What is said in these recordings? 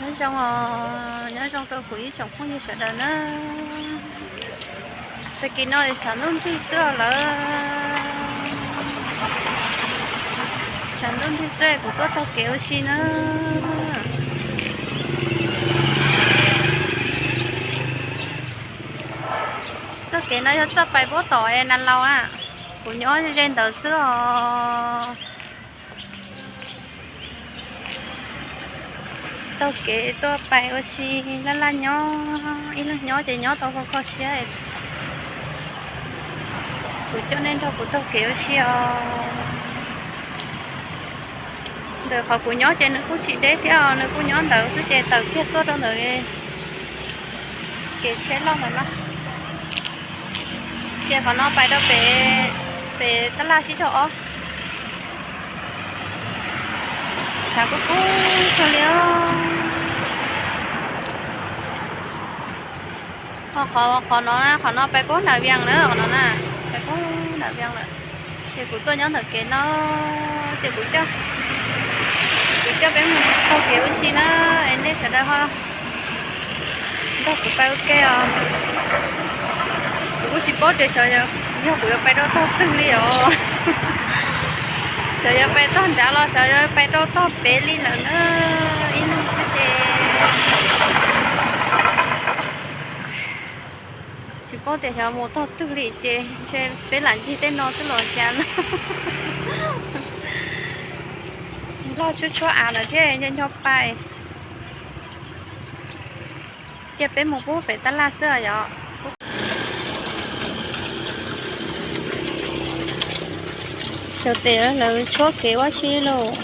Nyob zoo os, nyob zoo rau kuv ib tsoom phooj ywg sawv daws na. Tag kis no tshav ntuj nrig xwb os lawm. Tshav ntuj nrig xwb kuv tuaj taug kev ua si na. Txoj kev no yog txoj pais puab tom es nas laus na. Kuv nyob ze ntawd xwb os. Taug kev tuaj pais ua si, laj laj nyob, ib leeg nyob ces nyob tau kho kho siab. Kuv coj nej nrog kuv taug kev ua si os. Ntawm qhov kuv nyob ces nws kuj tsis deb thiab os, nws kuj nyob ntawd xwb ces tawm kiag tuaj rau ntawm kev tsheb loj ntawm no. Ces qhov no pais rau pem, pem tab laj sib caug ob. Tshav kub kub kawg li os. Qhov, qhov no, qhov no pais puag nram Vias na, qhov no na, pais puag nram Vias lawm. Ces kuv tuaj nyob ntawm kev no, ces kuv coj, kuv coj peb mus taug kev ua si na, es nej sawv daws ho nrog kuv pais ua ke os. Kuv kuj tsis paub tias xyov yog kuv yuav pais rau tog twg li os. Xyov yuav pais tog nrad los xyov yuav pais rau tog pem li lawm na. Ib leeg xwb ces tsis paub tias xyov mus tog twg li ces ntshe peb lam ncig tej no xwb los cas na. Nplog tshuab tshuab av lawm thiab nco nco pais. Cia peb mus pub pem tab laj xwb os yom. Xyov tes lawv tshuab kev ua si lauj.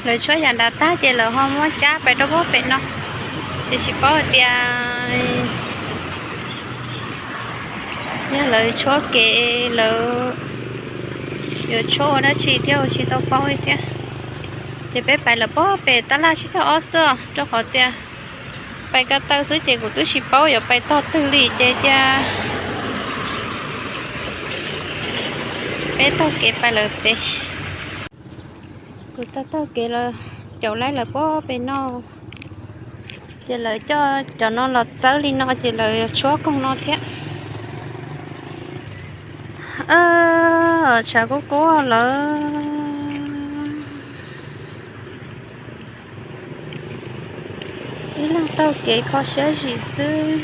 Lawv tshuab yam nrad tag ces lawv ho muab cab pais rau puag pem no. Ces tsis paub hais tias yog lawv tshuab kev lawv yuav tshuab ua dab tsi thiab ua tsis tau paub li thiab. Ces peb pais lawm puag pem tab laj sib caug ob xwb os, rau qhov tias pais ko taw xwb ces kuv twb tsis paub yuav pais tog twg li ces cia peb taug kev pais lawm pem. Kuv taug taug kev los caum laib lawv puag pem no. Ces lawv coj cov no los txawb li no ces lawv tshuab koog no thiab. Tshav kub kub lawm. Ib leeg taug kev kho siab zim xwb.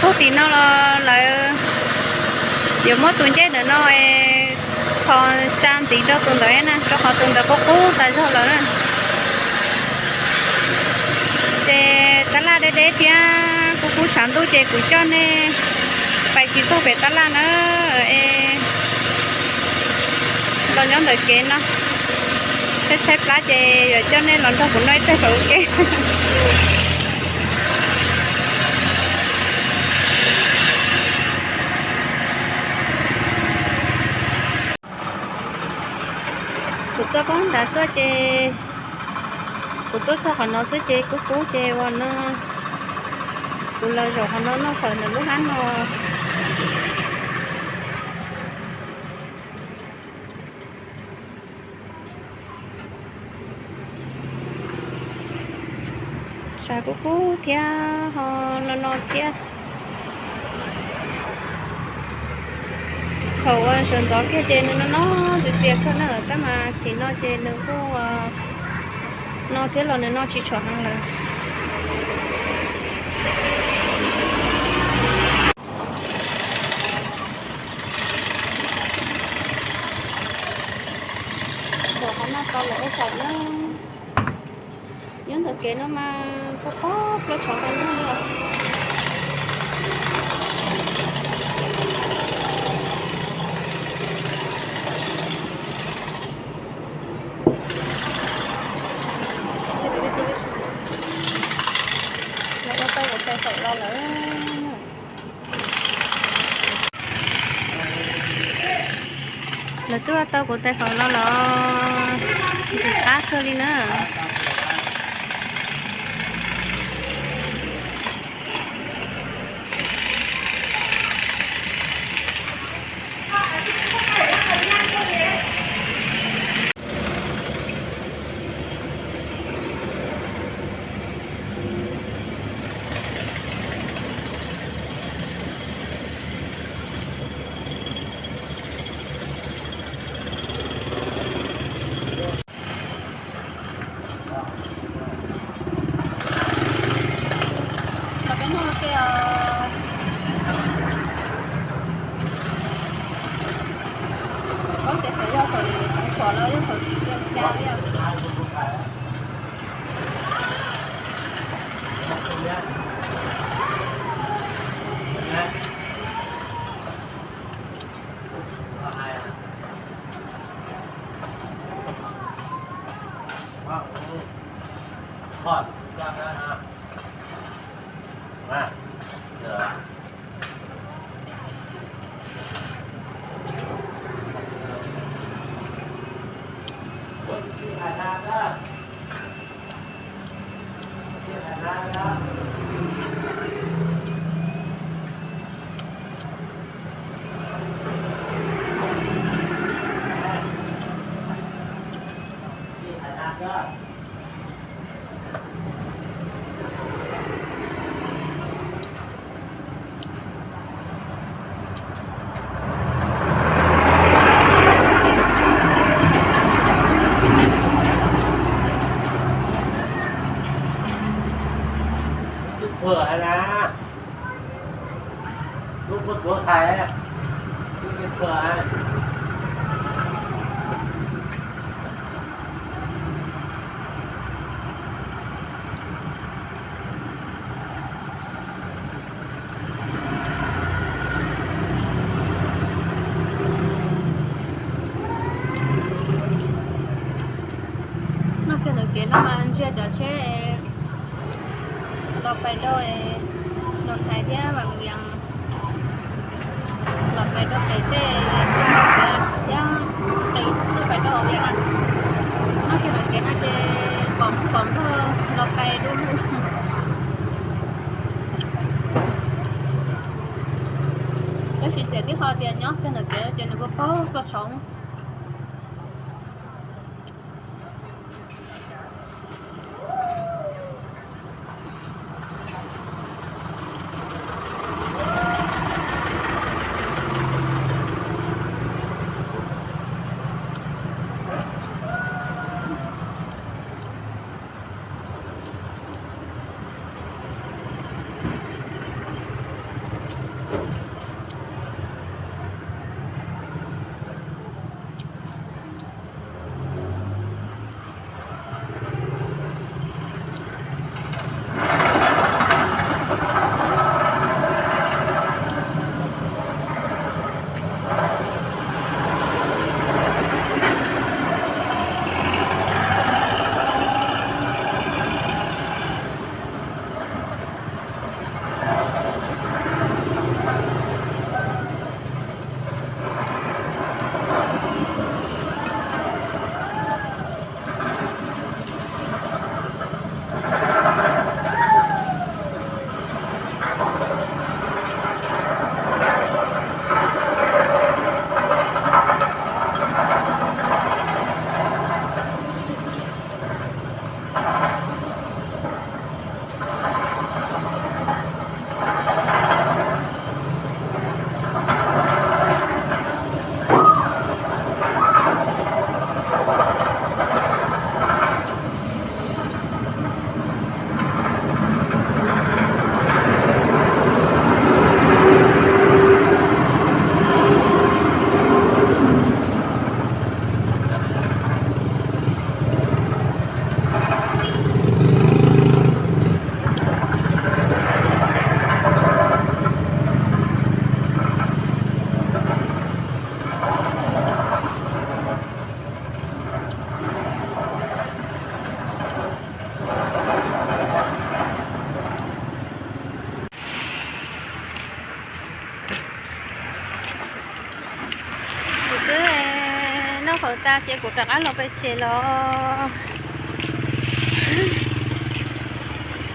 Puag tim no los lawv yuav muab tus ncej ntawm no es txhos tsa ntxiv rau tus ntawd na, rau qhov tus ntawd qub qub tas zog lawm na. Ces tab laj deb deb thiab kub kub tshav ntuj ces kuv coj nej pais tsis txog pem tab laj na, es los nyob ntawm kev no. Tshaib tshaib plab ces yuav coj nej los nrog kuv noj ib teg kom ua ke. Kuv tuaj poob nrad tuaj ces kuv tuaj txog qhov no xwb ces kub kub ces ua no kuv los zaum qhov no noj fawm ntawm lub hab no. Tshav kub kub thiab ho no no thiab. Thaum uas sawv ntxov kiag ces nws no no txias txias kawg na, tab mas tsim no ces nws kuj no thiab los nws no tsis tshua heev lawm. Zaum qhov no tau lawm ua tsaug na. Nyob ntawm kev no mas pob pob plaub tshav qab ntuj li os. Tau kuv tais phom los los ntxim qab kawg li na. Los peb noj ua ke os. Paub tias thaum yog thaum thaum pom los yog thaum tsis yog li cas li. Tus thuam hais na, lub kuj tuav thais, lub kuj thuam. Noj kiag ntawm kev no mas ntsia cov tsheb los pais rau Noo Thais thiab Vam Vias, los pais rau pem tej thiab qis tuaj pais rau hauv Vias na. Noj kiag ntawm kev no ces pom pom nrog los pais du lug. Tab sis txiav tib qho tias nyob kiag ntawm kev ces nws kuj paub tshua tshauv. Haus tas ces kuv rov qab los pem tsev los.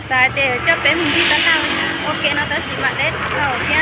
Xav hais tias coj peb mus ncig taj laj ua ke no tab sis mas deb dhau thiab.